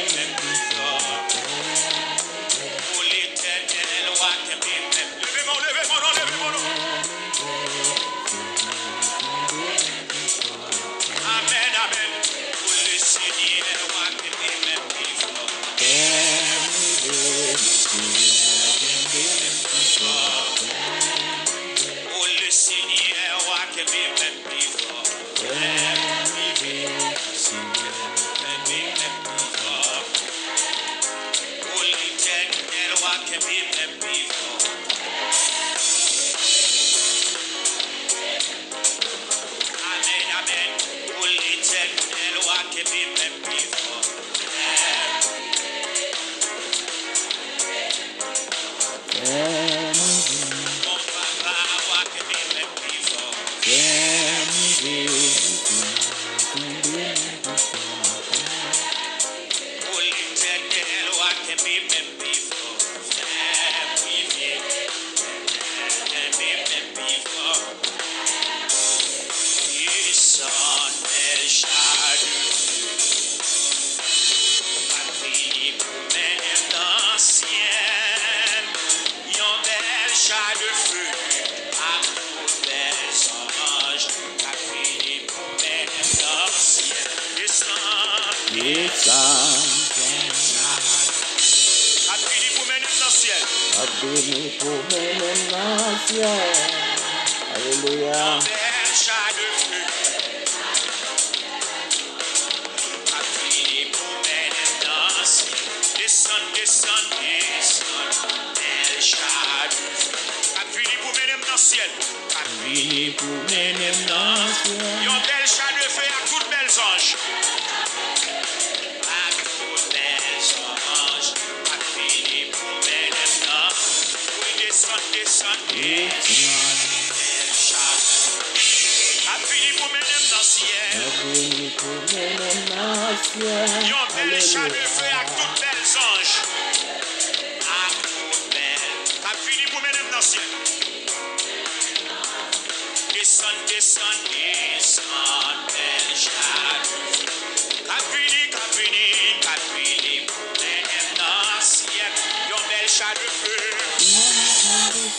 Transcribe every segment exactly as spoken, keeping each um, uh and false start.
Leve men w, leve men w, non, leve men w, non. Amèn, amèn. Pou Lesenyè, w a kenbe menm pi fò. Pou Lesenyè, w a kenbe menm pi fò. Kenbe menm pi fò. Pou Letènèl, w a kenbe menm pi fò. Amèn, amèn. Pou Letènèl, w a kenbe menm pi fò. Bon papa, w a kenbe menm pi fò. Pou Letènèl, w a kenbe menm pi fò. Kenbe menm pi fò. Desann bèl chadè. Pa fini pou mennen m nan syèl. Yon bèl chadè ak tout bèl zanj. Pa fini pou mennen m nan syèl. Desann. Desann. Pa fini pou mennen m nan syèl. Pa fini pou mennen m nan syèl. Alelouya. Yon bèl chadè. Pa fini pou mennen m nan syèl. Desann, desann, desann. Bèl chadè. Pa fini pou mennen m nan syèl. Pa fini pou mennen m nan syèl. Yon bèl chadè ak tout bèl zanj. Ak tout bèl zanj. Pa fini pou mennen m nan. Wi, desann, desann, desann. Bèl chadè. Pa fini pou mennen m nan syèl. Pa fini pou mennen m nan syèl. Yon bèl chadè ak tout bèl zanj. Ak tout bèl. Pa fini pou mennen m nan syèl. Desann, desann, desann, bèl chadè. K ap vini, k ap vini, k ap vini pou mennen m nan syèl. Yon bèl chadè.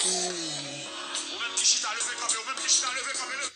Ou menm ki chita, leve kanpe, ou menm ki chita, leve kanpe, leve.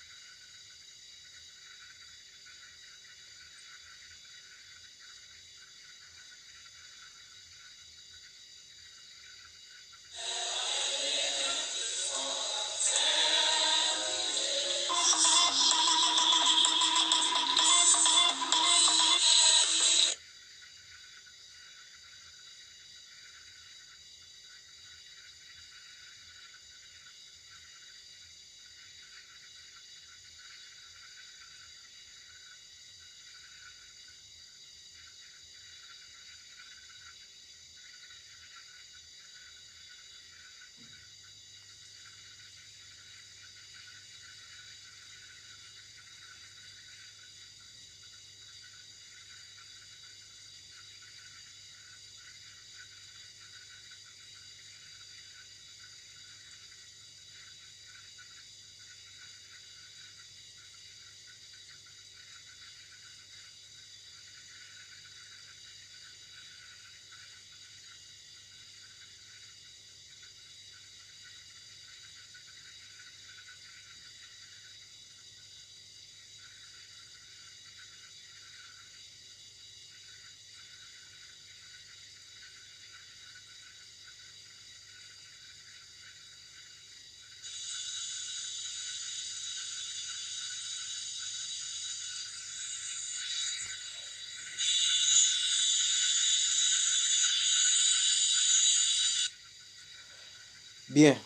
Byen,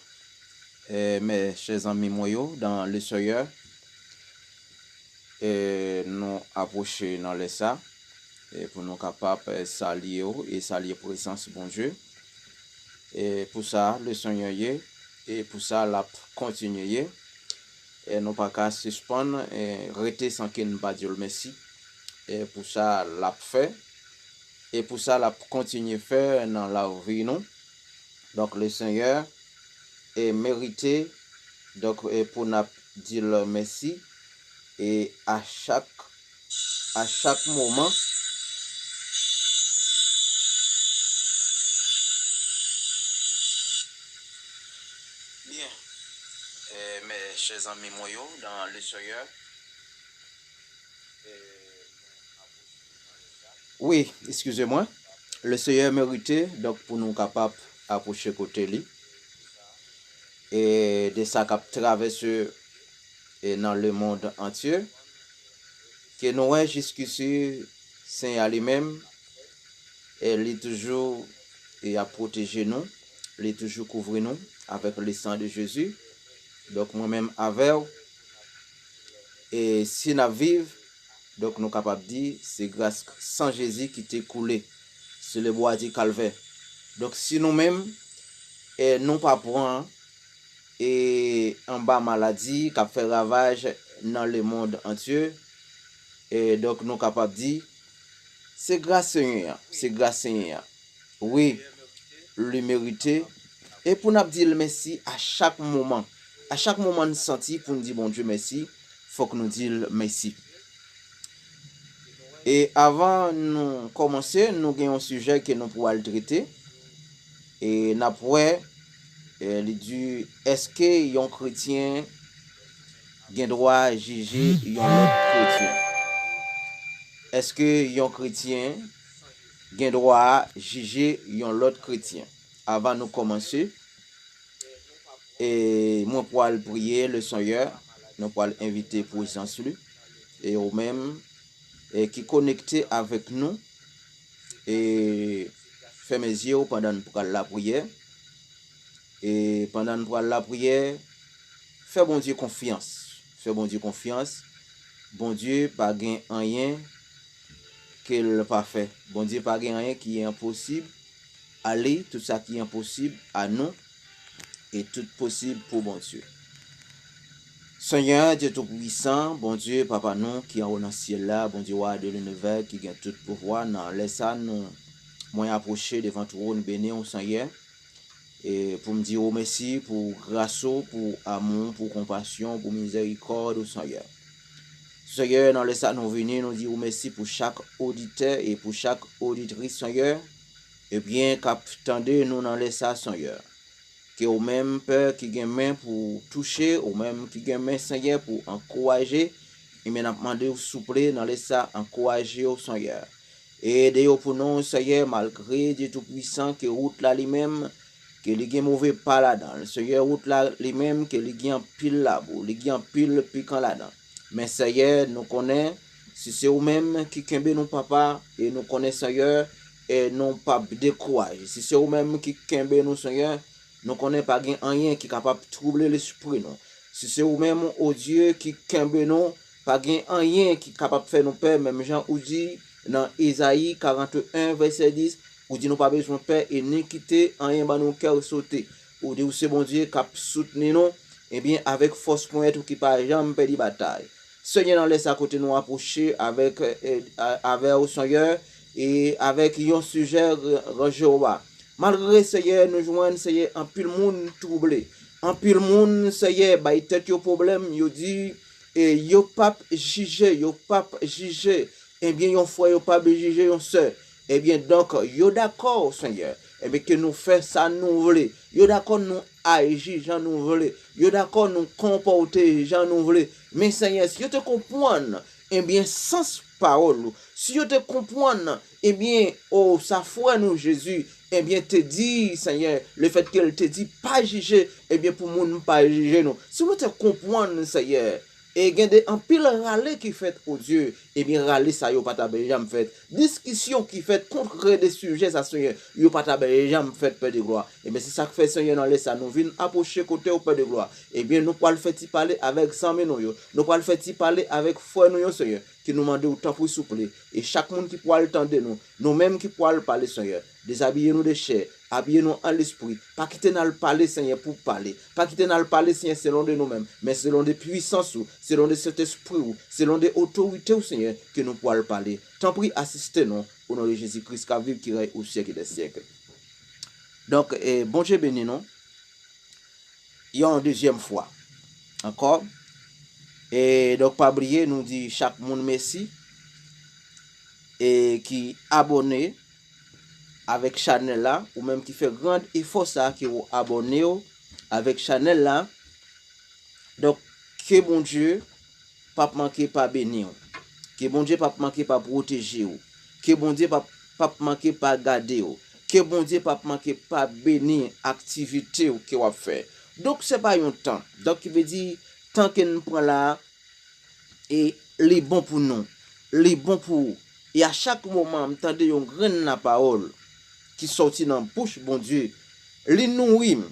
eh, mes chers amis mwen yo dans le Seigneur, eh, nou apwoche nan lè sa, eh, pou nou kapab, eh, salye w e salye prezans Bondye. E pou sa, le Seigneur ye, e pou sa, l ap kontinye ye. E nou pa ka sispann, e, rete san ke n pa di l mèsi. E pou sa, l ap fè. E pou sa, l ap kontinye fè nan lavi nou. Donk, le Seigneur e merite, donk, e pou n ap di l mèsi. E a chak, a chak moman, Eh, mes chers amis mwen yo dans le Seigneur. Eh, wi, excusez-moi. Le Seigneur merite, donk, pou nou kapab apwoche kote li. E de sa k ap travèse e nan le monde entier. Ke nou wè jiskisi Senyè a li menm, e li toujou e ap pwoteje nou, li toujou kouvri nou avèk le sang de Jésus. Donk mwen menm avè w, e si n ap viv, donk nou kapab di se gras san Jezi ki te koule sou le bwa di Kalvè. Donk si nou menm, e nou pa pran e anba maladi k ap fè ravaj nan le monde entier. E donk nou kapab di, se gras Senyè a, se gras Senyè a. Wi, li merite. E pou n ap di l mèsi a chak moman. A chak moman n santi pou n di Bondye mèsi, fòk nou di l mèsi. E avan nou kòmanse, nou gen yon sijè ke nou pou al trete. E n ap wè, e li di, èske yon kretyen gen dwa jije yon lòt kretyen? Èske yon kretyen gen dwa jije yon lòt kretyen? Avan nou kòmanse, e mwen pral priye le Seyè, nou pral envite prezans li. E ou menm, e ki konekte avèk nou, e fèmen zye w pandan n pral lapriyè. E pandan n pral lapriyè, fè Bondye konfyans. Fè Bondye konfyans. Bondye pa gen anyen ke l pa fè. Bondye pa gen anyen ki enposib a li. Tout sa ki enposib a nou, e tout posib pou Bondye. Senyè, Dye Toupwisan, Bondye, Papa nou ki anwo nan syèl la, Bondye, Wa de linivè, ki gen tout pouvwa, nan lè sa nou, mwen apwoche devan twòn beni w, Senyè, e pou m di w mèsi pou gras ou, pou amou w, pou konpasyon w, pou mizèrikòd ou, Senyè. Senyè, nan lè sa nou vini, nou di w mèsi pou chak oditè e pou chak oditris, Senyè, ebyen, k ap tande nou nan lè sa, Senyè. Ke ou menm, Pè, ki gen men pou touche, ou menm ki gen men, Senyè, pou ankouraje, ebyen, n ap mande w, souple, nan lè sa, ankouraje yo, Senyè. E ede yo pou nou, Senyè, malgre, Dye Toupwisan, ke wout la li menm, ke li gen move pa ladan l. Senyè, wout la li menm, ke li gen anpil labou, li gen anpil pikan ladan. Men, Senyè, nou konnen, si se ou menm ki kenbe nou, Papa, e nou konnen, Senyè, e nou p ap dekouraje. Si se ou menm ki kenbe nou, Senyè, nou konnen pa gen anyen ki kapab twouble lespri nou. Si se ou menm, o Dye, ki kenbe nou, pa gen anyen ki kapab fè nou pè, menm jan ou di nan Ezayi karannteyen, vèsè dis, ou di nou pa bezwen pè e ni kite anyen ban nou kè sote. Ou di ou se Bondye k ap soutni nou, ebyen, avèk fòs ponyèt ou ki pa janm pèdi batay. Senyè, nan lè sa kote nou apwoche avèk, e, a-, avè w, Senyè, e avèk yon sijè, re-, ranje w a. Malgre, Senyè, nou jwenn, Senyè, anpil moun twouble. Anpil moun, Senyè, bay tèt yo pwoblèm, yo di, e yo p ap jije, yo p ap jije. Ebyen, yon frè, yo p ap jije yon sè. Ebyen, donk, yo dakò, Senyè. Ebyen, ke nou fè sa nou vle. Yo dakò nou aji jan nou vle. Yo dakò nou konpòte jan nou vle. Men, Senyè, si yo te konprann, ebyen, sans pawòl ou, si yo te konprann, ebyen, o, sa frè nou Jezi, ebyen, te di, Senyè, lefètke l te di, pa jije, ebyen, pou moun pa jije nou. Si nou te konprann, Senyè, e gen de anpil rale ki fèt, o Dye, ebyen, rale sa yo pa t ap janm fèt. Diskisyon ki fèt kont de sijè sa, Senyè, yo pa t ap janm fèt, Pè de glwa. Ebyen, se sa k fè, Senyè, nan lè sa, nou vin apwoche kote w, Pè de glwa. Ebyen, nou pral fè ti pale avèk zanmi nou yo. Nou pral fè ti pale avèk frè nou yo, Senyè, ke nou mande w, tanpri, souple. E chak moun ki pral tande nou, nou menm ki pral pale, Senyè, dezabiye nou de chè, abiye nou an lespri. Pa kite n al pale, Senyè, pou pale. Pa kite n al pale, Senyè, selon de nou menm, men selon de pwisans ou, selon de Sentespri ou, selon de otorite ou, Senyè, ke nou pral pale. Tanpri, asiste nou, o non de Jezi Kris k ap viv, ki rèy o syèk dè syèk. Donk, e, Bondye beni nou yon dezyèm fwa ankò. E donk, pa bliye, nou di chak moun mèsi e ki abòne avèk chanèl la, ou menm ki fè grand efò sa ke w abòne w avèk chanèl la. Donk, ke Bondye p ap manke pa beni w. Ke Bondye p ap manke pa pwoteje w. Ke Bondye p ap, p ap manke pa gade w. Ke Bondye p ap manke pa beni aktivite w ke w ap fè. Donk, se pa yon tan. Donk, ki vle di, tan ke n pran la a, e li bon pou nou. Li bon pou ou. E a chak moman, m tande yon grenn lapawòl ki sòti nan bouch Bondye. Li nouri m.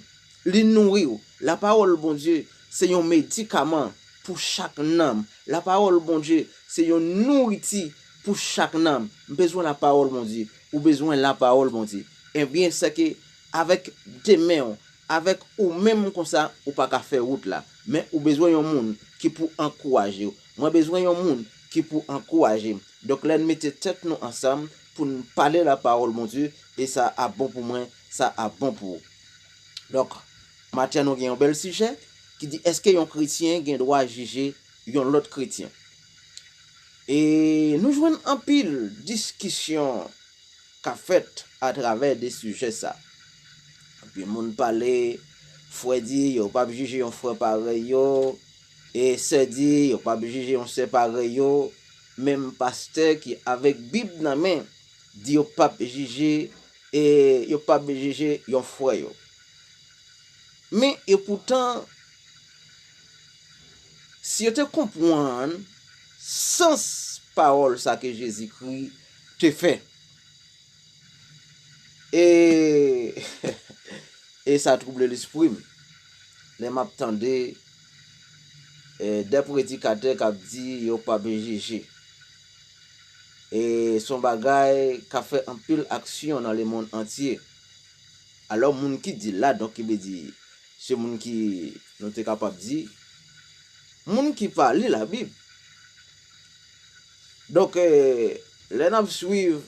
Li nouri w. Lapawòl Bondye se yon medikaman pou chak nanm. Lapawòl Bondye se yon nouriti pou chak nanm. M bezwen lapawòl Bondye. Ou bezwen lapawòl Bondye. Ebyen, sèke avèk de men w, avèk ou menm konsa, ou pa ka fè wout la. Men ou bezwen yon moun ki pou ankouraje w. Mwen bezwen yon moun ki pou ankouraje m. Donk, lè n mete tèt nou ansanm pou n pale lapawòl Bondye, e sa ap bon pou mwen, sa ap bon pou ou. Donk, maten an, nou gen yon bèl sijè ki di, èske yon kretyen gen dwa jije yon lòt kretyen? E nou jwenn anpil diskisyon k ap fèt atravè de sijè sa. Anpil moun pale, frè di yo p ap jije yon frè parèy yo, e sè di yo p ap jije yon sè parèy yo, menm pastè ki avèk Bib nan men di yo p ap jije, e yo p ap jije yon frè yo. Men, epoutan, si yo te konprann sans pawòl sa ke Jezikri te fè, e, e sa twouble lespri m lè m ap tande, e, de predikatè k ap di yo p ap jije. E se yon bagay k ap fè anpil aksyon nan lemonn antye. Alò, moun ki di l la, donk, ki vle di, se moun ki, nou te kapab di, moun ki pa li Labib. Donk, e, lè n ap swiv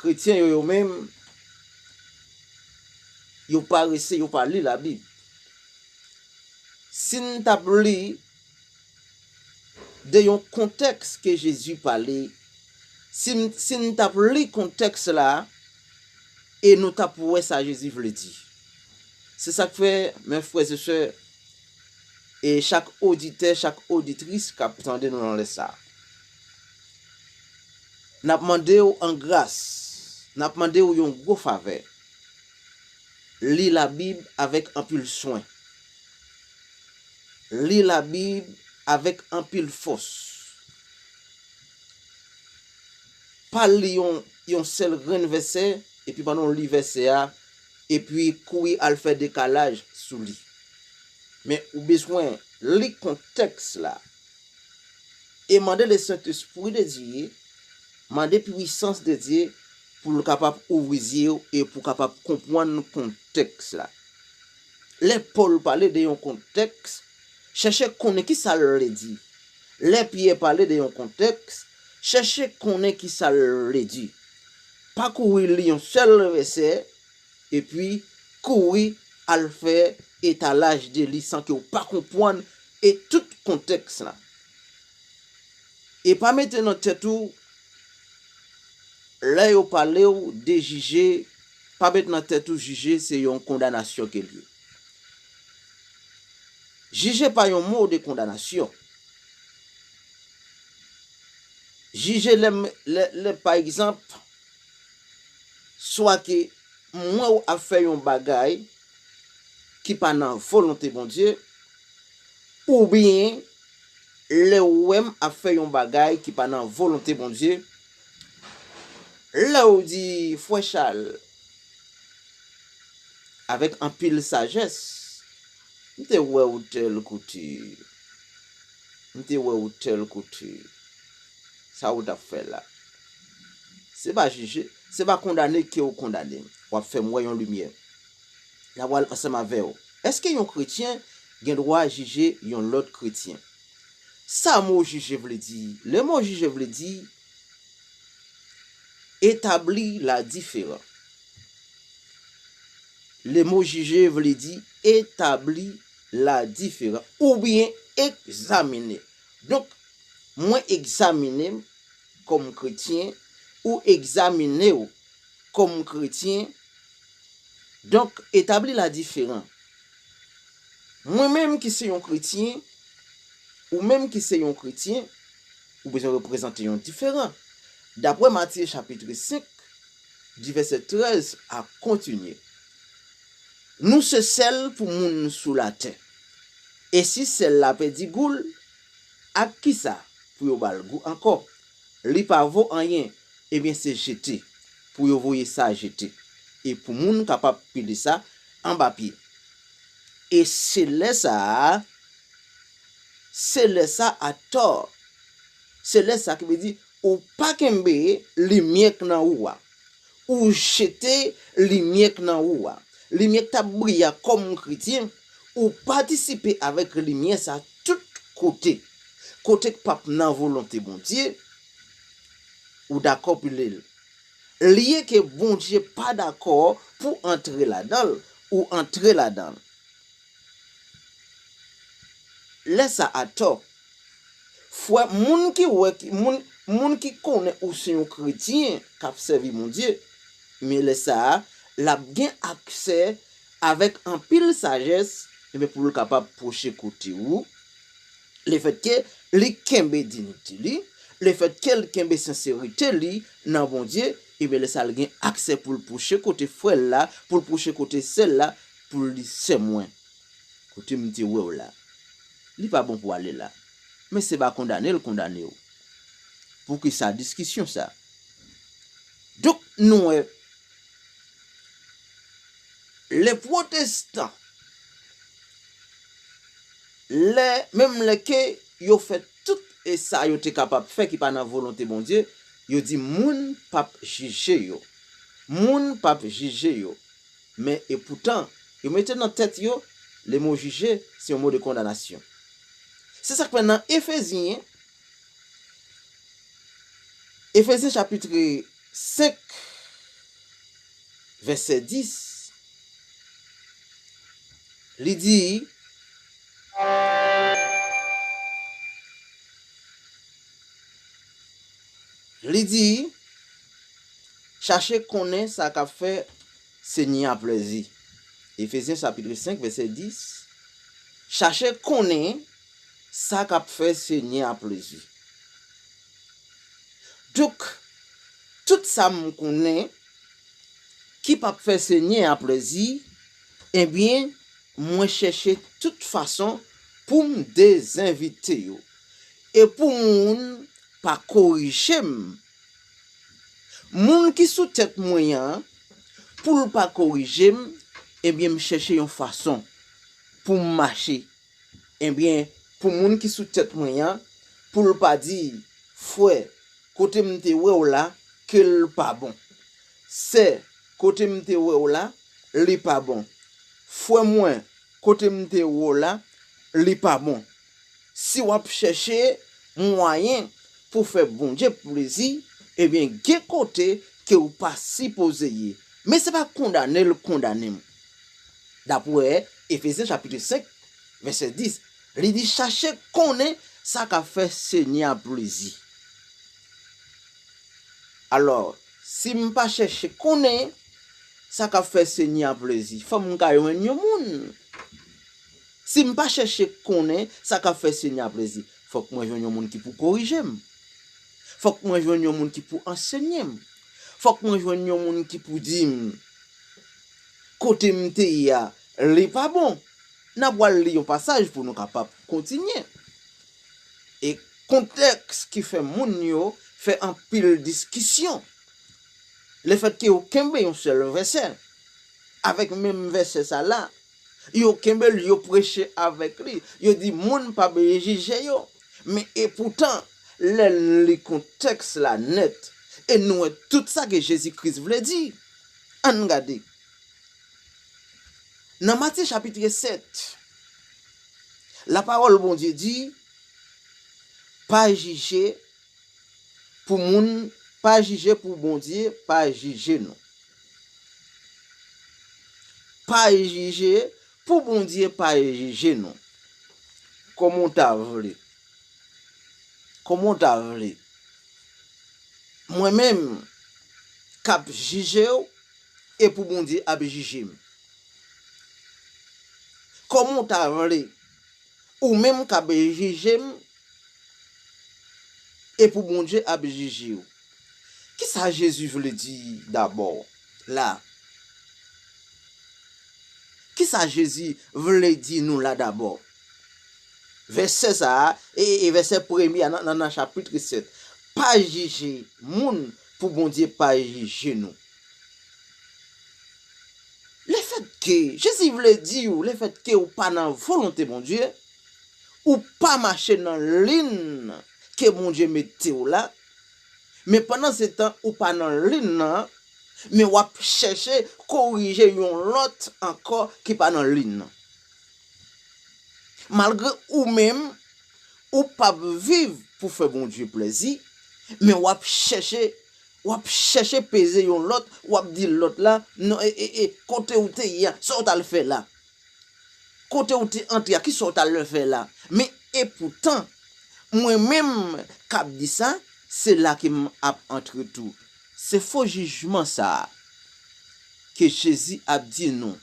kretyen yo, yo menm, yo parese, yo pa li Labib. Si n t ap li de yon kontèks ke Jezi pale, si n, si n t ap li kontèks la, e nou t ap wè sa Jezi vle di. Se sa k fè, mes frères et sœurs, e chak oditè, chak oditris k ap tande nou nan lè sa a, n ap mande w an gras, n ap mande w yon gwo favè. Li Labib avèk anpil swen. Li Labib avèk anpil fòs. Pa li yon, yon sèl grenn vèsè, epi pandan w li vèsè a, epi kouri al fè dekalaj sou li. Men ou bezwen li kontèks la. E mande Lesentespri de Dye, mande pwisans de Dye pou l kapab ouvri zye w e pou w kapab konprann kontèks la. Lè Pòl pale de yon kontèks, chèche konnen ki sa l vle di. Lè Pyè pale de yon kontèks, chèche konnen ki sa l vle di. Pa kouri li yon sèl vèsè, epi kouri al fè etalaj de li san ke w pa konprann e tout kontèks la. E pa mete nan tèt ou, lè yo pale w de jije, pa met nan tèt ou jije se yon kondanasyon ke l ye. Jije pa yon mo de kondanasyon. Jije lè m, lè, lè, pa egzanp, swa ke m wè w ap fè yon bagay ki pa nan volonte Bondye, oubyen lè w wè m ap fè yon bagay ki pa nan volonte Bondye, lè w di, Frè Chal, avèk anpil sajès, m te wè w tèl kote, m te wè w tèl kote, sa w t ap fè la. Se pa jije, se pa kondane ke w kondane m. W ap fè m wè yon limyè. N a pral ansanm avè w. Èske yon kretyen gen dwa jije yon lòt kretyen? Sa mo jije vle di? Le mo jije vle di etabli la diferan. Le mo jije vle di etabli la diferan oubyen egzamine. Donk, mwen egzamine m kòm kretyen, ou egzamine w kòm kretyen. Donk, etabli la diferan. Mwen menm ki se yon kretyen, ou menm ki se yon kretyen, ou bezwen reprezante yon diferan. Dapre Matye chapit senk, di vèsè trèz a kontinye. Nou se sèl pou moun sou latè. E si sèl la pèdi gou l, ak kisa pou yo ba l gou ankò? Li pa vo anyen, ebyen se jete, pou yo voye sa jete, e pou moun kapab pile sa anba pye. E se lè sa a, se lè sa atò, se lè sa ki vle di ou pa kenbe limyè k nan ou a, ou jete limyè k nan ou a. Limyè k t ap briye a kòm kretyen, ou patisipe avèk limyè sa tout kote. Kote k p ap nan volonte Bondye, ou dakò pile l. Lye ke Bondye pa dakò pou antre ladan l, ou antre ladan l. Lè sa atò, frè, moun ki wè, ki, moun, moun ki konnen ou se yon kretyen k ap sèvi Bondye, men lè sa a, l ap gen aksè avèk anpil sajès, ebyen, pou l kapab pwoche kote ou. Lefètke li kenbe diyite li, lefètke l kenbe senserite li nan Bondye, ebyen, lè sa a, l gen aksè pou l pwoche kote frè l la, pou l pwoche kote sè l la, pou l di, sè mwen, kote m te wè w la, li pa bon pou ale la. Men se pa kondane l kondane w. Poukisa diskisyon sa? Donk, nou wè, le pwotestan, lè, menm lè ke yo fè tout e sa yo te kapab fè ki pa nan volonte Bondye, yo di moun p ap jije yo. Moun p ap jije yo. Men epoutan, yo mete nan tèt yo, le mo jije, se yon mo de kondanasyon. Se sa k fè nan Efezyen, Efezyen chapit senk, vèsè dis, li di, li di, chache konnen sa k ap fè Senyè a plezi. Efezyen chapit senk, vèsè dis, chache konnen sa k ap fè Senyè a plezi. Donk, tout sa m konnen ki p ap fè Senyè a plezi, ebyen, mwen chèche tout fason pou m dezenvite yo. E pou moun pa korije m, moun ki sou tèt mwen an, pou l pa korije m, ebyen, m chèche yon fason pou m mache. Ebyen, pou moun ki sou tèt mwen an, pou l pa di, frè, kote m te wè w la, ke l pa bon. Sè, kote m te wè w la, li pa bon. Frè mwen, kote m te wè w la, li pa bon. Si w ap chèche mwayen pou fè Bondye plezi, ebyen, gen kote ke w pa sipoze ye. Men se pa kondane l kondane m. Dapre Efezyen chapit senk, vèsè dis, li di, chache konnen sa k ap fè Senyè a plezi. Alò, si m pa chèche konnen sa k ap fè Senyè a plezi, fò m ka jwenn yon moun. Si m pa chèche konnen sa k ap fè Senyè a plezi, fòk mwen jwenn yon moun ki pou korije m. Fòk mwen jwenn yon moun ki pou ansenye m. Fòk mwen jwenn yon moun ki pou di m, kote m te ye a, li pa bon. N a pral li yon pasaj pou nou kapab kontinye. E kontèks ki fè moun yo fè anpil diskisyon. Lefètke yo kenbe yon sèl vèsè, avèk menm vèsè sa la, yo kenbe l, yo preche avèk li, yo di moun pa bezwen jije yo. Men epoutan, lè n li kontèks la nèt, e nou wè tout sa ke Jezi Kris vle di. Ann gade. Nan Matye chapit sèt, lapawòl Bondye di, pa jije pou moun, pa jije pou Bondye pa jije nou. Pa jije pou Bondye pa jije nou. Kòman w ta vle? Kòman w ta vle? Mwen menm k ap jije w, e pou Bondye ap jije m. Kòman w ta vle ou menm k ap jije m e pou Bondye ap jije w? Kisa Jezi vle di dabò la? Kisa Jezi vle di nou la dabò? Vèsè sa a, e, e vèsè premye a nan, nan, nan chapit sèt. Pa jije moun pou Bondye pa jije nou. Lefètke, Jezi vle di w, lefètke ou pa nan volonte Bondye, ou pa mache nan liy ke Bondye mete w la, men pandan se tan ou pa nan liy nan, men w ap chèche korije yon lòt ankò ki pa nan liy nan. Malgre ou menm, ou p ap viv pou fè Bondye plèzi, men w ap chèche, w ap chèche peze yon lòt, w ap di lòt la, non, e, e, e, kote w te ye a, sa w t al fè la? Kote w te antre a, kisa w t al fè la? Men epoutan, mwen menm k ap di sa, se la ke m ap antre tou. Se fo jijman sa a ke Jezi ap di nou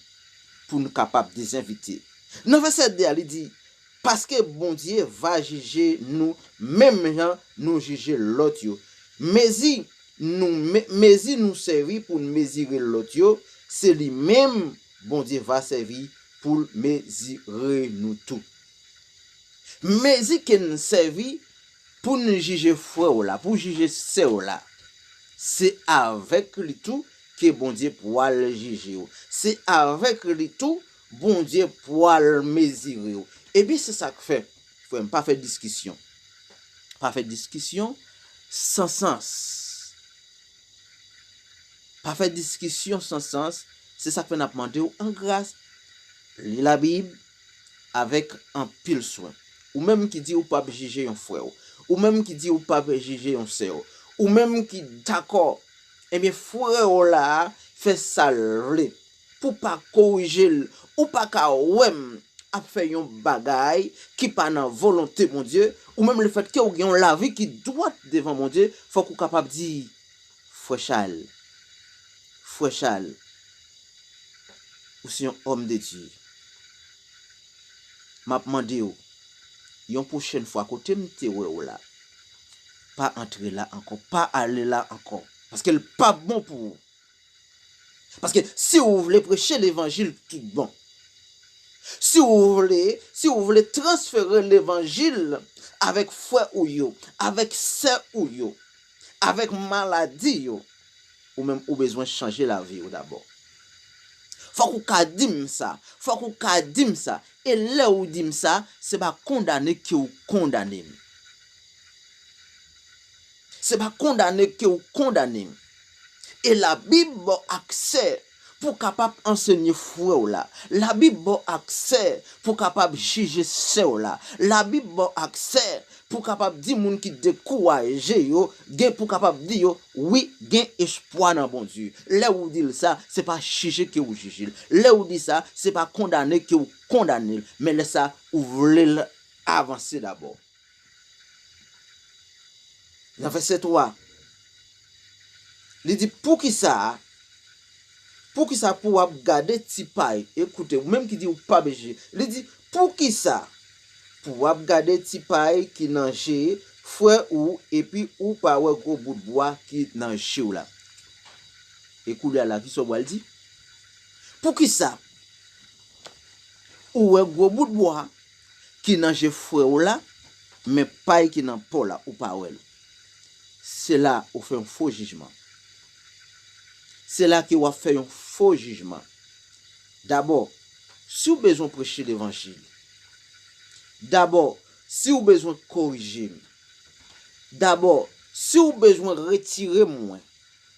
pou nou kapab dezenvite. Nan vèsè de a, li di, paske Bondye va jije nou menm jan nou jije lòt yo. Mezi nou, me, mezi nou sèvi pou n mezire lòt yo, se li menm Bondye va sèvi pou l mezire nou tou. Mezi ke n sèvi pou n jije frè w la, pou jije sè w la, se avèk li tou ke Bondye pwal jije w. Se avèk li tou Bondye pwal mezire w. Ebyen, se sa k fè, frè m, pa fè diskisyon. Pa fè diskisyon san sans. Pa fè diskisyon san sans. Se sa k fè n ap mande w an gras, li Labib avèk anpil swen. Ou menm ki di ou p ap jije yon frè w, ou menm ki di ou p ap jije yon sè w, ou menm ki dakò, ebyen, frè w la a fè sa l vle pou w pa korije l, ou pa ka wè m ap fè yon bagay ki pa nan volonte Bondye, ou menm lefètke ou gen yon lavi ki dwat devan Bondye, fòk ou kapab di, frè Chal, frè Chal, ou se yon òm de Dye. M ap mande w, yon pwochèn fwa kote m te wè w la, pa antre la ankò, pa ale la ankò, paske l p ap bon pou ou. Paske si w vle preche levanjil tout bon, si w vle, si w vle transfere levanjil avèk frè ou yo, avèk sè ou yo, avèk maladi yo, ou menm ou bezwen chanje lavi w dabò. Fòk ou ka di m sa, fòk ou ka di m sa, e lè ou di m sa, se pa kondane ke w kondane m. Se pa kondane ke w kondane m. E Labib ba w aksè pou w kapab ansenye frè w la. Labib ba w aksè pou w kapab jije sè w la. Labib ba w aksè pou w kapab di moun ki dekouraje yo, gen pou w kapab di yo, wi, gen espwa nan Bondye. Lè ou di l sa, se pa jije ke w jije l. Lè ou di sa, se pa kondane ke w kondane l. Men lè sa, ou vle l avanse dabò. Nan vèsè twa, li di, poukisa, poukisa pou w ap gade ti pay, ekoute, ou menm ki di ou pa bezwen, li di, poukisa pou w ap gade ti pay ki nan je frè ou, epi ou pa wè gwo bout bwa ki nan je w la? E koulye a la, kisa w pral di? Poukisa ou wè gwo bout bwa ki nan je frè w la, men pay ki nan pa w la, ou pa wè l? Se la ou fè yon fo jijman. Se la ke w ap fè yon fo jijman. Dabò, si w bezwen preche levanjil, dabò, si w bezwen korije m, dabò, si w bezwen retire mwen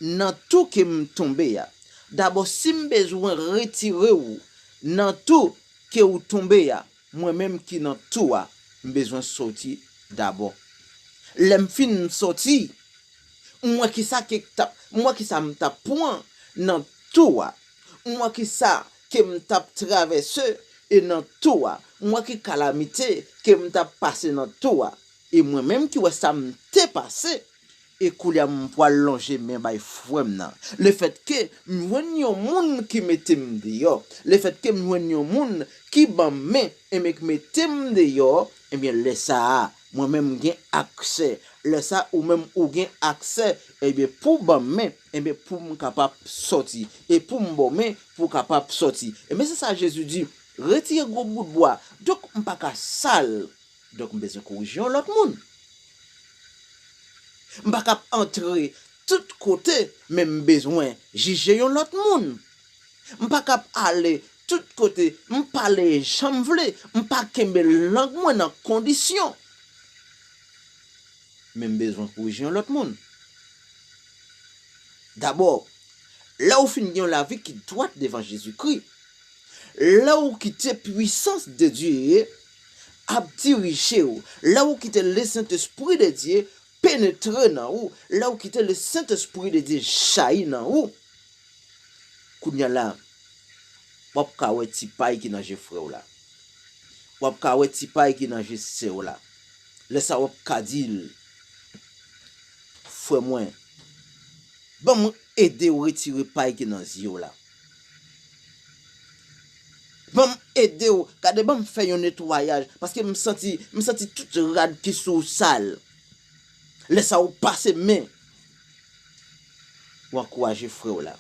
nan tou ke m tonbe a, dabò, si m bezwen retire w nan tou ke w tonbe a, mwen menm ki nan tou a, m bezwen soti dabò. Lè m fin soti, m wè kisa ke t ap, m wè kisa m t ap pran nan tou a. M wè kisa ke m t ap travèse e nan tou a. M wè ki kalamite ke m t ap pase nan tou a. E mwen menm ki wè sa m te pase, E koulye a m pral lonje men bay frè m nan. Lefètke m jwenn yon moun ki mete m deyò, lefètke m jwenn yon moun ki ban m men, enben ki mete m deyò, enben lè sa a, mwen menm m gen aksè. Lè sa a, ou menm ou gen aksè, enben pou ban m men, enben pou m kapab sòti. E pou m ba w men, pou w kapab sòti. Enben se sa Jezi di, retire gwo bout bwa. Donk m pa ka sal. Donk m bezwen korije yon lòt moun. M pa kab antre tout kote, men m bezwen jije yon lòt moun. M pa kab ale tout kote, m pale jan m vle, m pa kenbe lang mwen nan kondisyon. Men m bezwen korije yon lòt moun. Dabò, lè w fin gen yon lavi ki dwat devan Jezikri, lè w kite pwisans de Dye ap dirije w, lè w kite Lesentespri de Dye penetre nan ou, lè w kite Lesentespri de Dye jayi nan ou, kounye a la, w ap ka wè ti pay ki nan je frè w la. W ap ka wè ti pay ki nan je sè w la. Lè sa a w ap ka di l, frè mwen, ban m ede w retire pay ki nan zye w la. Ban m ede w, gade ban m fè yon netwayaj, paske m santi, m santi tout rad ki sou w sal. Lè sa a w pase men, w ankouraje frè w la.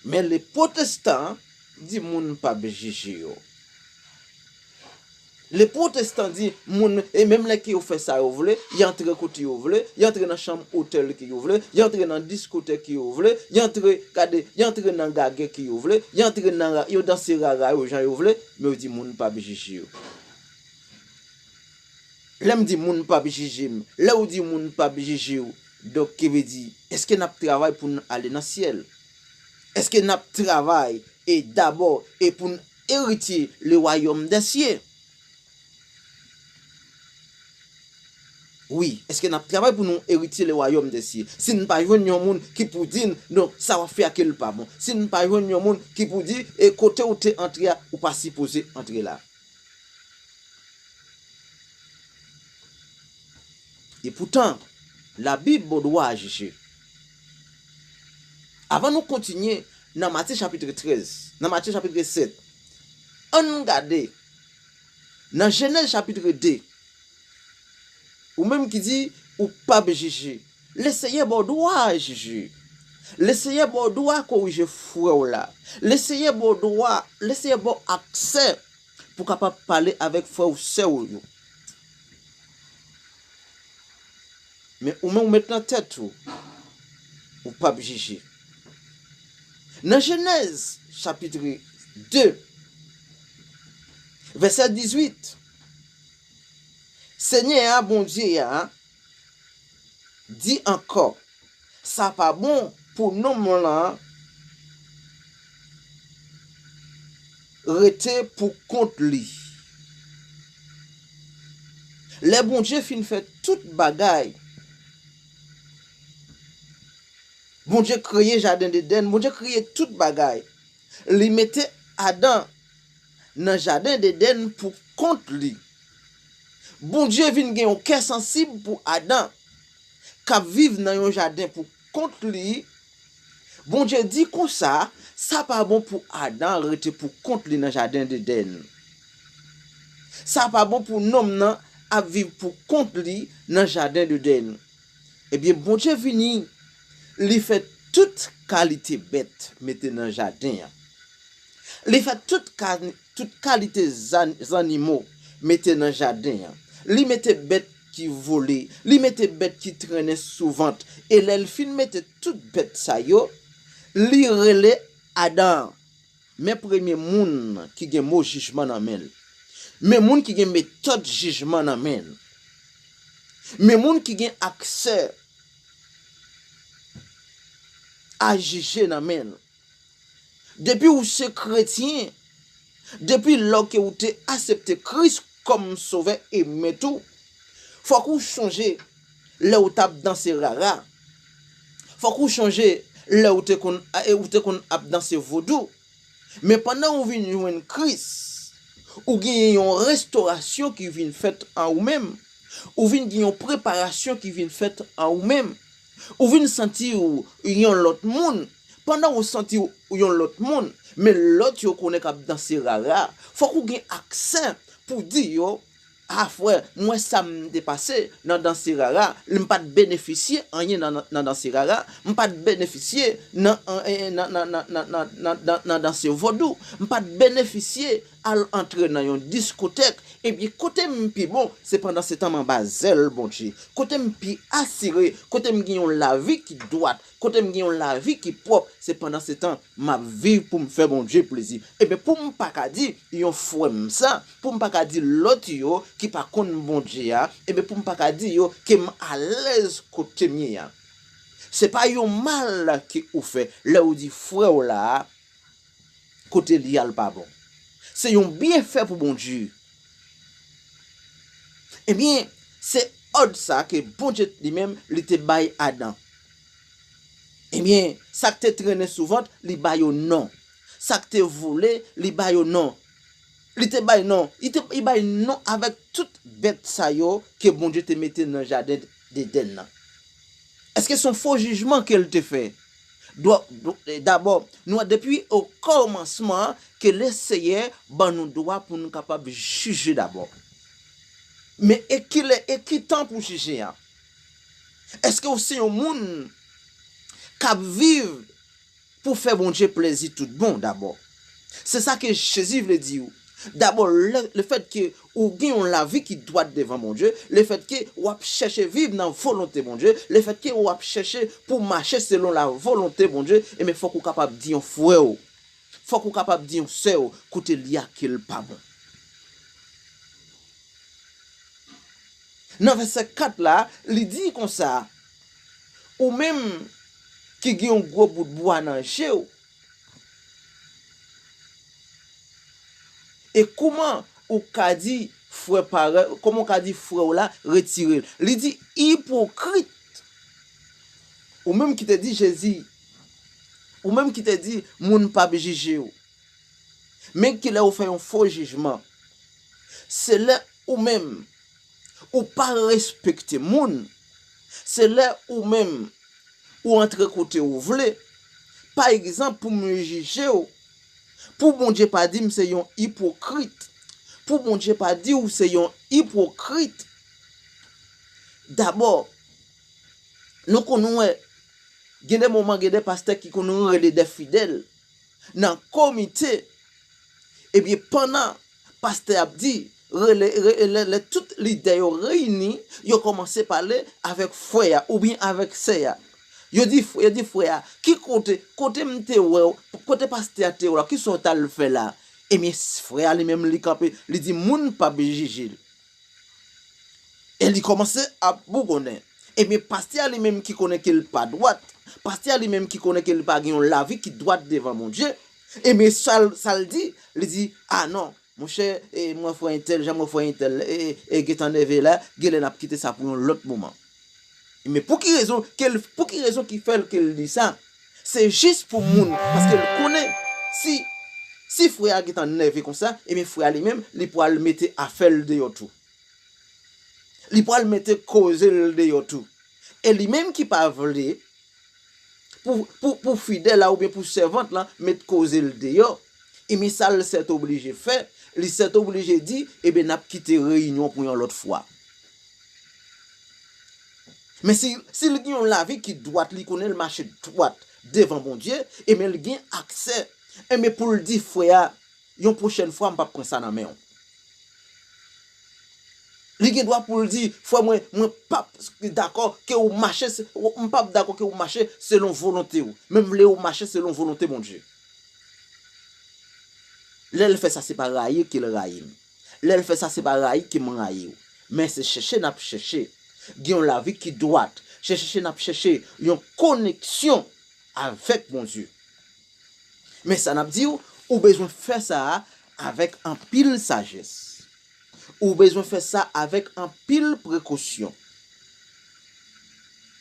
Men le pwotestan di moun p ap jije yo. Le pwotestan di moun, e menm lè ke yo fè sa yo vle, y antre kote yo vle, y antre nan chanm otèl ke yo vle, y antre nan diskotèk ke yo vle, y antre, gade, y antre nan gagè ke yo vle, y antre nan ra-, yo danse rara yo jan yo vle, men yo di moun p ap jije yo. Lè m di moun p ap jije m, lè w di moun p ap jije w, donk ki vle di, èske n ap travay pou n ale nan syèl? Èske n ap travay e dabò e pou n eritye le wayòm dè sye? Wi, èske n ap travay pou nou eritye le wayòm dè sye? Si n pa jwenn yon moun ki pou di n, non, sa w ap fè a ke l pa bon. Si n pa jwenn yon moun ki pou di, e kote w te antre a, ou pa sipoze antre la. Epoutan, Labib ba w dwa a jije. Avan nou kontinye nan Matye chapit trèz, nan Matye chapit sèt, ann gade nan Jenèz chapit de, ou menm ki di ou p ap jije, Lesenyè ba w dwa a jije. Lesenyè ba w dwa a korije frè w la. Lesenyè ba w dwa, Lesenyè ba w aksè pou w kapab pale avèk frè w, sè w yo. Men ou menm ou met nan tèt ou, ou p ap jije. Nan Jenèz chapit de, vèsè dizuit, Senyè a, Bondye a, di ankò, sa pa bon pou nonm lan rete pou kont li. Lè Bondye fin fè tout bagay, Bondye kreye jaden Edenn, Bondye kreye tout bagay. Li mete Adan nan jaden Edenn pou kont li. Bondye vin gen yon kè sansib pou Adan, k ap viv nan yon jaden pou kont li. Bondye di konsa, sa pa bon pou Adan rete pou kont li nan jaden Edenn. Sa pa bon pou nonm nan ap viv pou kont li nan jaden Edenn. Ebyen, Bondye vini, li fè tout kalite bèt mete nan jaden an. Li fè tout ka-, tout kalite zan-, zannimo mete nan jaden an. Li mete bèt ki vole, li mete bèt ki trennen sou vant. E lè l fin mete tout bèt sa yo, li rele Adan an. Men premye moun ki gen mo jijman nan men l. Men moun ki gen metòd jijman nan men l. Men moun ki gen aksè a jije nan men l. Depi w se kretyen, depi lò ke w te aksepte Kris kòm Sovè e Mèt ou, fòk ou chonje lè w t ap danse rara. Fòk ou chonje lè w te konn, e, ou te konn ap danse vodou. Men pandan ou vin jwenn Kris, ou genyen yon restorasyon ki vin fèt an ou menm. Ou vin gen yon preparasyon ki vin fèt an ou menm. Ou vin santi w yon lòt moun. Pandan ou santi w yon lòt moun, men lòt yo konnen k ap danse rara, fòk ou gen aksè pou di yo, a frè, m wè sa m te pase nan danse rara, m pa t benefisye anyen nan, nan danse rara, m pa t benefisye nan, nan, nan danse vodou, m pa t benefisye al antre nan yon diskotèk, ebyen kote m pi bon, se pandan se tan m anba zèl Bondye. Kote m pi asire, kote m gen yon lavi ki dwat, kote m gen yon lavi ki pwòp, se pandan se tan m ap viv pou m fè Bondye plezi. Ebyen, pou m pa ka di yon frè m sa, pou m pa ka di lòt yo ki pa konn Bondye a, ebyen, pou m pa ka di yo ke m alèz kote m ye a. Se pa yon mal ke ou fè lè ou di frè w la a, kote li al pa bon. Se yon byenfè pou Bondye. Ebyen, se òd sa ke Bondye li menm li te bay Adan. Ebyen, sa k te trennen sou vant, li ba yo non. Sa k te vole, li ba yo non. Li te bay non. Li te, li bay non avèk tout bèt sa yo ke Bondye te mete nan jaden Dedenn nan. Èske se yon fo jijman ke l te fè? Dwa-, dw-, dabò, nou wè depi okòmansman ke Leseyè ban nou dwa pou nou kapab jije dabò. Men e kilè, e ki tan pou jije a? Èske w se yon moun k ap viv pou fè Bondye plezi tout bon dabò? Se sa ke Jezi vle di w. Dabò, le, lefètke ou gen yon lavi ki dwat devan Bondye, lefètke w ap chèche viv nan volonte Bondye, lefètke w ap chèche pou mache selon la volonte Bondye, ebyen, fòk ou kapab di yon frè w, fòk ou kapab di yon sè w, kote li a ke l pa bon. Nan vèsè kat la, li di konsa, ou menm ki gen yon gwo bout bwa nan je w, e kouman ou ka di frè parèy, kouman ou ka di frè w la retire l? Li di, ipokrit, ou menm ki te di Jezi, ou menm ki te di moun p ap jije w, men kilè ou fè yon fo jijman, se lè ou menm ou pa respekte moun, se lè ou menm ou antre kote ou vle. Pa egzanp, pou m jije w, pou Bondye pa di m se yon ipokrit, pou Bondye pa di w se yon ipokrit. Dabò, nou konn wè, gen de moman, gen de pastè ki konn rele de fidèl nan komite, ebyen, pandan pastè ap di, rele, re-, lè, lè tout lidè yo reyini, yo kòmanse pale avèk frè a oubyen avèk sè a. Yo di, yo di frè a, ki kote, kote m te wè w, kote pastè a te wè w la, kisa w t al fè la? Ebyen, frè a li menm li kanpe, li di moun p ap jije l. E li kòmanse ap bougonnen. Ebyen, pastè a li menm ki konnen ke l pa dwat, pastè a li menm ki konnen ke li pa gen yon lavi ki dwat devan Bondye, ebyen, sa l, sa l di, li di, a non, monchè, e, mwen frè entèl, jan mwen frè entèl, e, e, e gentan nève la, genlè n ap kite sa pou yon lòt moman. Men pou ki rezon ke l, pou ki rezon ki fè l ke l di sa? Se jis pou moun, paske l konnen si, si frè a gentan nève konsa, ebyen frè a li menm, li pral mete afè l deyò tou. Li pral mete koze l deyò tou. E li menm ki pa vle pou, pou, pou fidèl la oubyen pou sèvant lan met koze l deyò, ebyen sa l sètoblije fè, li sètoblije di, ebyen n ap kite reyinyon pou yon lòt fwa. Men si, si l gen yon lavi ki dwat, li konnen l mache dwat devan Bondye, ebyen l gen aksè, ebyen pou l di frè a, yon pwochèn fwa, m p ap pran sa nan men w. Li gen dwa pou l di, frè mwen, mwen p ap dakò ke w mache, se-, m p ap dakò ke w mache selon volonte w, men m vle w mache selon volonte Bondye. Lè l fè sa, se pa rayi ke l rayi m. Lè l fè sa, se pa rayi ke m rayi w. Men se chèche n ap chèche gen yon lavi ki dwat. Se chèche n ap chèche yon koneksyon avèk Bondye. Men sa n ap di w, ou bezwen fè sa a avèk anpil sajès. Ou bezwen fè sa avèk anpil prekosyon.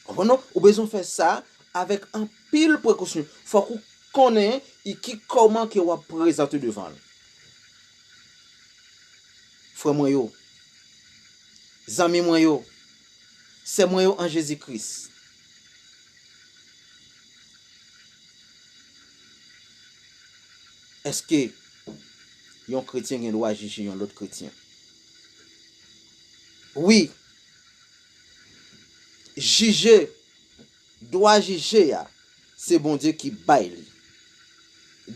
Konprann non? Ou bezwen fè sa avèk anpil prekosyon. Fòk ou konnen i ki kòman ke w ap prezante devan l. Frè mwen yo, Zanmi mwen yo, sè mwen yo an Jezi Kris, èske yon kretyen gen dwa jije yon lòt kretyen? Wi, jije, dwa jije a, se Bondye ki bay li.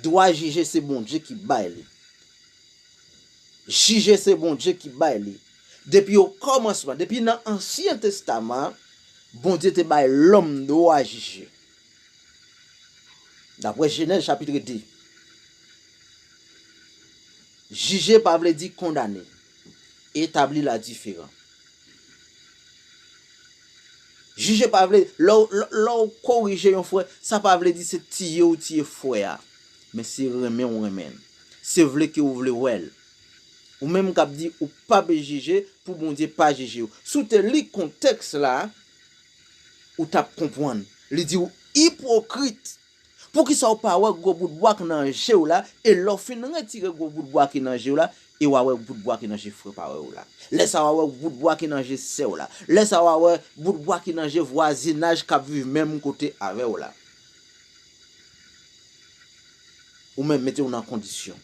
Dwa jije, se Bondye ki bay li. Jije, se Bondye ki bay li. Depi okòmansman, depi nan Ansyen Testaman, Bondye te bay lòm dwa jije. Daprè Jenèz chapit de, jije pa vle di kondane. Etabli la diferan. Jije pa vle, lè w, lè, lè w korije yon frè, sa pa vle di se tiye w tiye frè a. Men se renmen w renmen l. Se vle ke w vle wè l. Ou menm k ap di ou p ap jije pou Bondye pa jije w. Si w te li kontèks la, ou t ap konprann. Li di w ipokrit. Poukisa w pa wè gwo bout bwa k nan je w la, e lè w fin retire gwo bout bwa ki nan je w la, e w a wè bout bwa ki nan je frè parèy ou la? Lè sa a w a wè bout bwa ki nan je sè w la. Lè sa a w a wè bout bwa ki nan je vwazinaj k ap viv menm kote avè w la. Ou menm mete w nan kondisyon.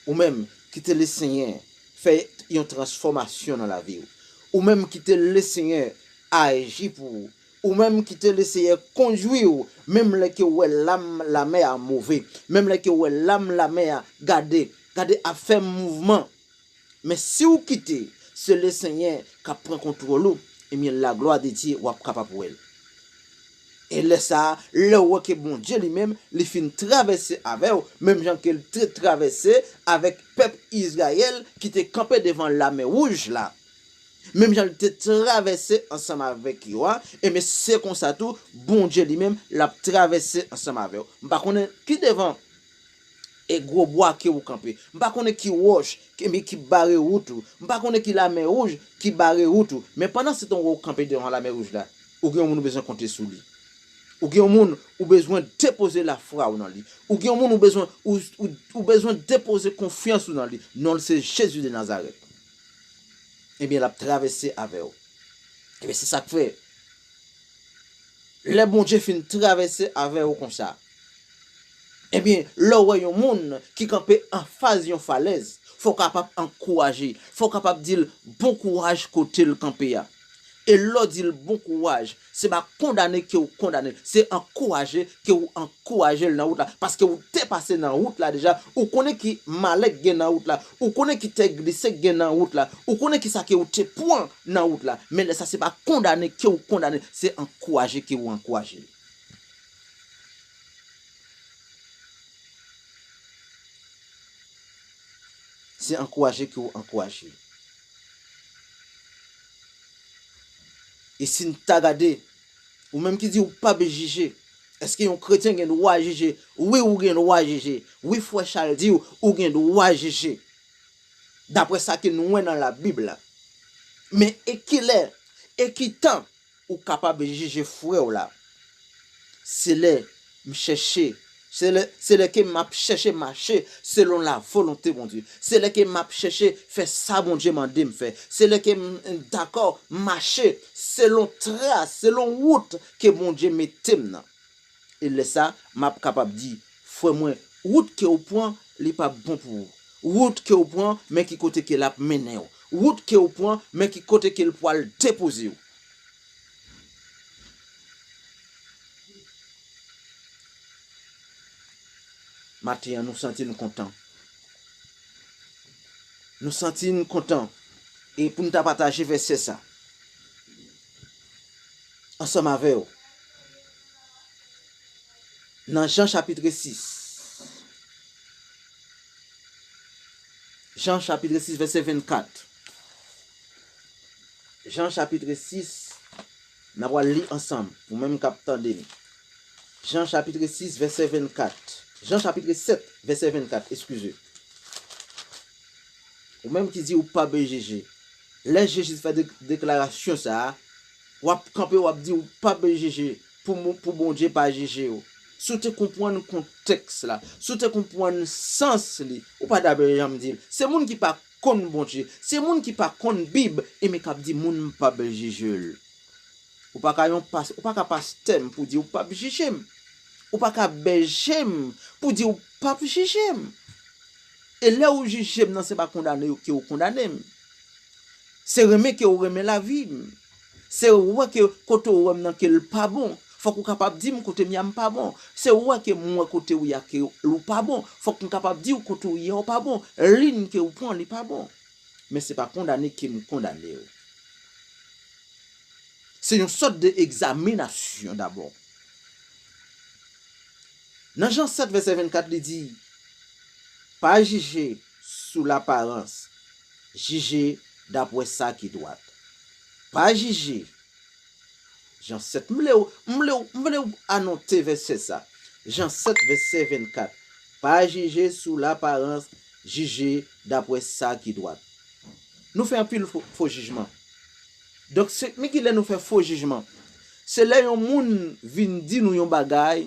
Ou menm kite Lesenyè fè yon transfòmasyon nan lavi w. Ou menm kite Lesenyè aji pou ou. Ou menm kite Lesenyè kondwi w, menm lè ke w wè lam lamè a move, menm lè ke w wè lam lamè a gade, gade ap fè mouvman. Men si w kite, se Lesenyè k ap pran kontwòl ou, ebyen, la gloire de Dieu, w ap kapab wè l. E lè sa a, lè w wè ke Bondye li menm, li fin travèse avè w, menm jan ke l te travèse avèk pèp Izrayèl ki te kanpe devan lamè wouj la, menm jan l te travèse ansanm avèk yo a, ebyen, se konsa tou, Bondye li menm, l ap travèse ansanm avè w. M pa konnen ki devan e gwo bwa ke ou kanpe. M pa konnen ki wòch ke, ki bare wout ou. M pa konnen ki lamè wouj ki bare wout ou. Men pandan se tan ou kanpe devan lamè wouj la, ou gen yon moun ou bezwen konte sou li. Ou gen yon moun ou bezwen depoze lafwa ou nan li. Ou gen yon moun ou bezwen, ou, ou, ou bezwen depoze konfyans ou nan li. Non l se Jezi de Nazarèt. Ebyen, l ap travèse avè w. Ebyen, se sa k fè, lè Bondye fin travèse avè w konsa, ebyen, lè w wè yon moun ki kanpe anfas yon falèz, fò w kapab ankouraje l, fò w kapab di l bon kouraj kote l kanpe a. E lè w di l bon kouraj, se pa kondane ke w kondane l, se ankouraje ke w ankouraje l nan wout la, paske ou te pase nan wout la deja, ou konnen ki malè k gen nan wout la, ou konnen ki tè glise k gen nan wout la, ou konnen ki sa ke ou te pran nan wout la. Men lè sa, se pa kondane ke w kondane, se ankouraje ke w ankouraje l. Se ankouraje ke w ankouraje l. E si n ta gade, ou menm ki di ou p ap jije, èske yon kretyen gen dwa jije? Wi, ou gen dwa jije. Wi, frè Chal di w, ou gen dwa jije. Daprè sa ke nou wè nan Labib la. Men e kilè, e ki tan ou kapab jije frè w la? Se lè m chèche, se lè, se lè ke m ap chèche mache selon lavolonte Bondye. Se lè ke m ap chèche fè sa Bondye mande m fè. Se lè ke m dakò mache selon tras, selon wout ke Bondye mete m nan. E lè sa, m ap kapab di, frè mwen, wout ke w pran, li p ap bon pou ou. Wout ke w pran, men ki kote ke l ap mennen w. Wout ke w pran, men ki kote ke l pral depoze w. Maten an, nou santi n kontan. Nou santi n kontan. E pou n ta pataje vèsè sa ansanm avè w. Nan Jan chapit sis. Jan chapit sis, vèsè vennkat. Jan chapit sis, n a pral li ansanm, ou menm k ap tande m. Jan chapit sis, vèsè vennkat. Jan chapit sèt, vèsè vennkat, eskize. Ou menm ki di ou pa bezwen jije. Lè Jezi fè de-, deklarasyon sa a, w ap kanpe, w ap di ou pa bezwen jije pou, pou Bondye pa jije w. Si w te konprann kontèks la, si w te konprann sans li, ou pa ta bezwen janm di l. Se moun ki pa konn Bondye. Se moun ki pa konn Bib, enben k ap di moun m p ap jije l. Ou pa ka yon pas, ou pa ka pastè m pou di w p ap jije m. Ou pa ka bèje m pou di w p ap jije m. E lè ou jije m nan, se pa kondane ke ou kondane m. Se renmen ke ou renmen lavi m. Se ou wè ke kote ou wè m nan ke l pa bon. Fòk ou kapab di m kote m ye a m pa bon. Se ou wè ke m wè kote ou ye a ke ou pa bon. Fòk m kapab di w kote ou ye a ou pa bon. Liy ke ou pran li pa bon. Men se pa kondane ke m kondane w. Se yon sòt de egzaminasyon dabò. Nan Jan sèt vèsè vennkat, li di, pa jije sou laparans, jije dapre sa ki dwat. Pa jije. Jan sèt, m vle w, m vle w, m vle w anote vèsè sa. Jan sèt vèsè vennkat. Pa jije sou laparans, jije dapre sa ki dwat. Nou fè anpil fo, fo jijman. Donk, se, men ki lè nou fè fo jijman? Se lè yon moun vin di nou yon bagay,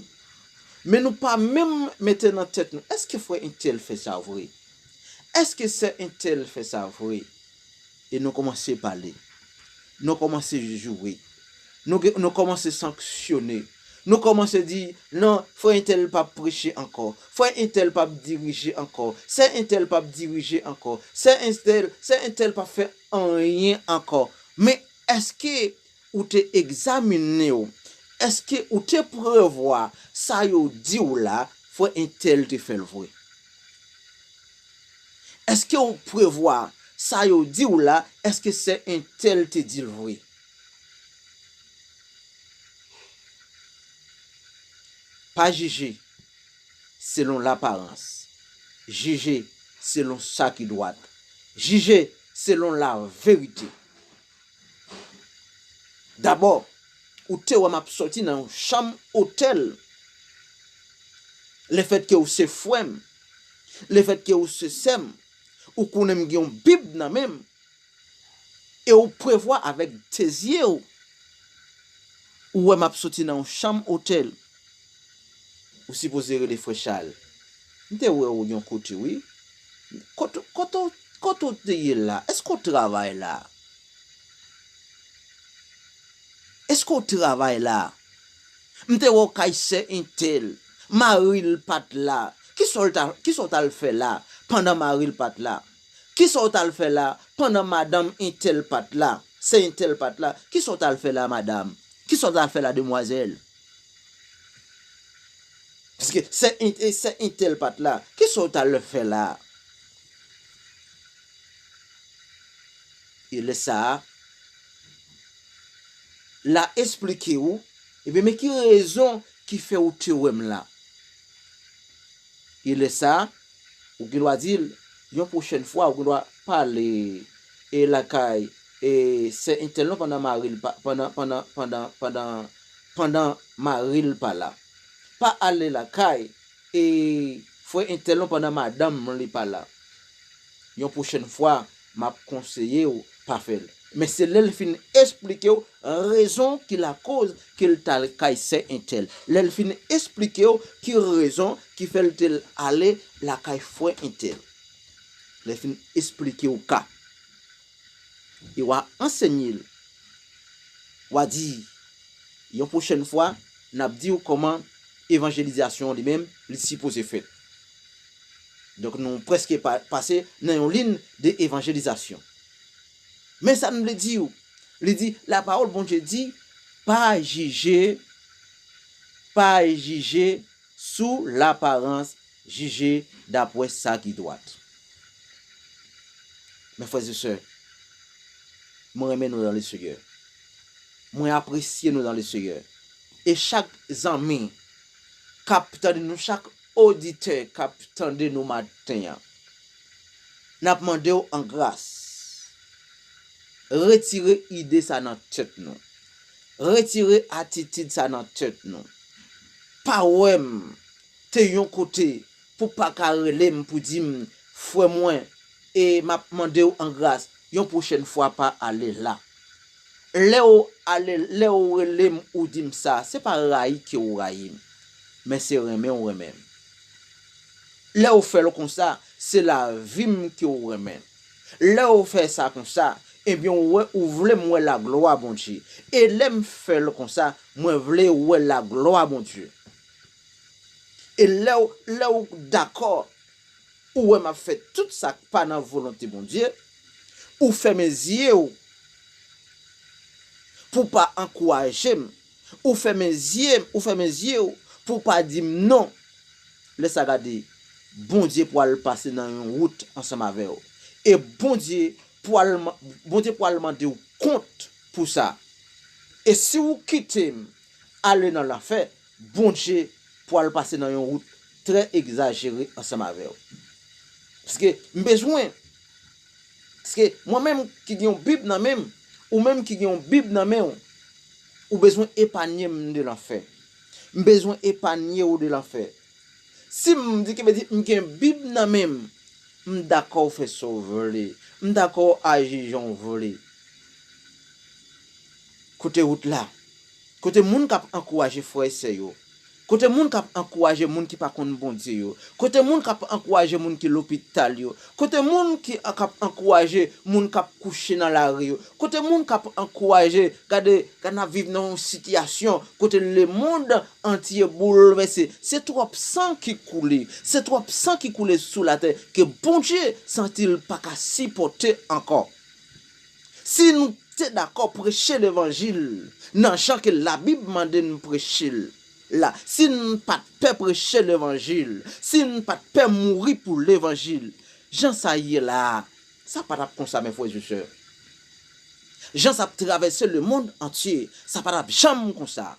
men nou pa menm mete nan tèt nou, èske frè entèl fè sa vre? Èske sè entèl fè sa vre? E nou kòmanse pale. Nou kòmanse joure. Nou, nou kòmanse sanksyone. Nou kòmanse di, non, frè entèl p ap preche ankò. Frè entèl p ap dirije ankò. Sè entèl p ap dirije ankò. Sè entèl, sè entèl p ap fè anyen ankò. Men èske ou te egzamine w? Èske ou te prevwa sa yo di w la, frè entèl te fè l vre? Èske ou prevwa sa yo di w la, èske sè entèl te di l vre? Pa jije selon laparans. Jije selon sa ki dwat. Jije selon laverite. Dabò, ou te wè m ap sòti nan yon chanm otèl. Lefètke ou se frè m, lefètke ou se sè m, ou konnen m gen yon Bib nan men m, e ou prevwa avèk de zye w, ou wè m ap soti nan yon chanm otèl. Ou sipoze rele frè Chal. M te wè w yon kote, wi. Kote, kote, kote w te ye la? Èske w travay la? Èske w travay la? M te wè w kay sè entèl. Mari l pa t la. Kisa w t al, kisa w t al fè la pandan mari l pa t la? Kisa w t al fè la pandan madanm entèl pa t la? Sè entèl pa t la. Kisa w t al fè la, madanm? Kisa w t al fè la, demwazèl? Paske sè en-, e sè entèl pa t la. Kisa w t al fè la? E lè sa a, l a esplike w, ebyen, men ki rezon ki fè ou te wè m la. E lè sa a, ou gen dwa di l, yon pwochèn fwa, ou gen dwa pale, e lakay, e sè entèl non, pandan mari l pa, pandan, pandan, pandan, pandan, pandan mari l pa la. Pa ale lakay, e frè entèl non, pandan madanm li pa la. Yon pwochèn fwa, m ap konseye w pa fè l. Men se lè l fin esplike w rezon ki lakoz ke l t al kay sè entèl. Lè l fin esplike w ki rezon ki fè l te ale lakay frè entèl. Lè l fin esplike w ka. E w a ansenye l. W a di, yon pwochèn fwa, n ap di w kòman evanjelizasyon an li menm, li sipoze fèt. Donk, nou prèske pa, pase nan yon liy de evanjelizasyon. Men sa n vle di w, li di, lapawòl Bondye di, pa jije, pa jije sou laparans, jije dapre sa ki dwat. Mes frères et sœurs, mwen renmen nou dans le Seigneur. Mwen apresye nou dans le Seigneur. E chak zanmi k ap tande nou, chak oditè k ap tande nou maten an, n ap mande w an gras, retire ide sa nan tèt nou. Retire atitid sa nan tèt nou. Pa wè m te yon kote pou pa ka rele m pou di m, frè mwen, e m ap mande w an gras, yon pwochèn fwa pa ale la. Lè w ale, lè w rele m, ou di m sa, se pa rayi ke w rayi m, men se renmen w renmen m. Lè w fè l konsa, se lavi m ke w renmen. Lè w fè sa konsa, ebyen, ou wè, ou vle m wè laglwa Bondye. E lè m fè l konsa, mwen vle wè laglwa Bondye. E lè w, lè w dakò, ou wè m ap fè tout sa k pa nan volonte Bondye, ou fèmen zye w pou w pa ankouraje m, ou fèmen zye m, ou fèmen zye w pou w pa di m non. Lè sa gade, Bondye pwal pase nan yon wout ansanm avè w. E Bondye pwal, Bondye pwal mande w kont pou sa. E si w kite m ale nan lanfè, Bondye pwal pase nan yon wout trè egzajere ansanm avè w. Paske m bezwen, paske mwen menm ki gen yon Bib nan men m, ou menm ki gen yon Bib nan men w, ou bezwen epanye m de lanfè. M bezwen epanye w de lanfè. Si m di, ki vle di, m gen Bib nan men m, m dakò w fè sa w vle. M dakò w aji jan w vle. Kote wout la? Kote moun k ap ankouraje frè e sè yo? Kote moun k ap ankouraje moun ki pa konn Bondye yo? Kote moun k ap ankouraje moun ki lopital yo? Kote moun ki, k ap ankouraje moun k ap kouche nan lari yo? Kote moun k ap ankouraje, gade, gade n ap viv nan yon sitiyasyon kote lemonn antye boulvèse. Se twòp san ki koule. Se twòp san ki koule sou latè ke Bondye santi l pa ka sipòte ankò. Si nou te dakò preche levanjil nan jan ke Labib mande n preche l la, si n pa t pè preche levanjil, si n pa t pè mouri pou levanjil, jan sa ye la a, sa pa t ap konsa, mes frères et sœurs. Jan sa ap travèse lemonn antye, sa pa t ap janm konsa.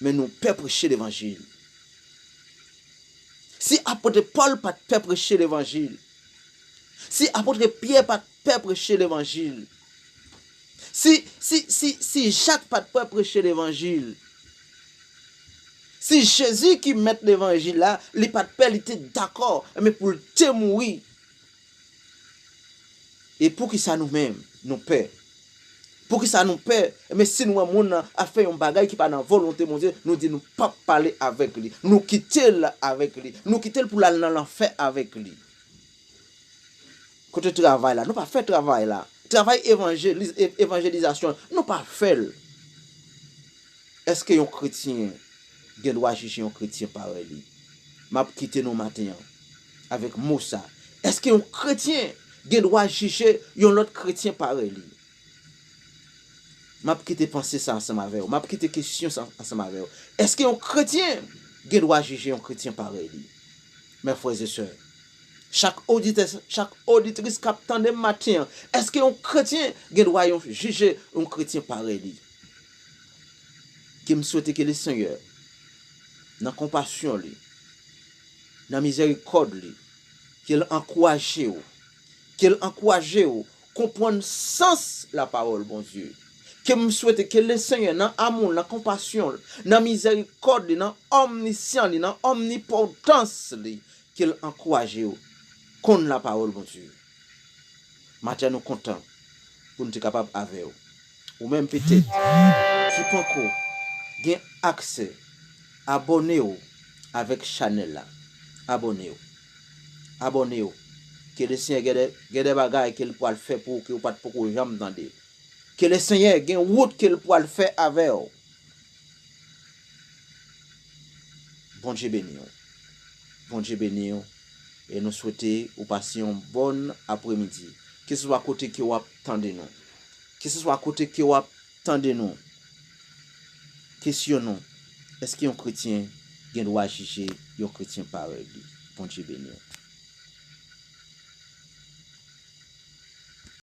Men nou pè preche levanjil. Si apot Pòl pa t pè preche levanjil, si apot Pyè pa t pè preche levanjil, si, si, si, si Jak pa t pè preche levanjil, si Jezi ki mèt levanjil la, li pa t pè, li te dakò, men pou l te mouri. E poukisa nou menm, nou pè? Poukisa nou pè? Men si nou wè moun nan ap fè yon bagay ki pa nan volonte Bondye, nou di nou p ap pale avèk li. Nou kite l avèk li. Nou kite l pou l al nan lanfè avèk li. Kote travay la? Nou pa fè travay la. Travay evanjeliz-, e-, evanjelizasyon, nou pa fè l. Èske yon kretyen gen dwa jije yon kretyen parèy li? M ap kite nou maten an avèk mo sa. Èske yon kretyen gen dwa jije yon lòt kretyen parèy li? M ap kite panse sa ansanm avè w. M ap kite kesyon sa ansanm avè w. Èske yon kretyen gen dwa jije yon kretyen parèy li? Mes frères et sœurs, chak oditè, chak oditris k ap tande m maten an, èske yon kretyen gen dwa yon, jije yon kretyen parèy li? Ke m swete ke Lesenyè, nan konpasyon li, nan mizèrikòd li, ke l ankouraje w, ke l ankouraje w konprann sans lapawòl Bondye. Ke m swete ke Lesenyè, nan amou l, nan konpasyon l, nan mizèrikòd li, nan omnisyan li, nan omnipotans li, ke l ankouraje w konn lapawòl Bondye. Maten an, nou kontan pou n te kapab avè w. Ou menm petèt ki poko gen aksè, abòne w avèk chanèl la. Abòne w. Abòne w. Ke Lesenyè gen de, gen de bagay ke l pral fè pou ou ke ou pa t poko janm tande. Ke Lesenyè gen wout ke l pral fè avè w. Bondye beni w. Bondye beni w. E nou swete ou pase yon bòn apremidi. Keseswa kote ke w ap tande nou. Keseswa kote ke w ap tande nou. Kesyon nou, èske yon kretyen gen dwa jije yon kretyen parèy li? Bondye beni w.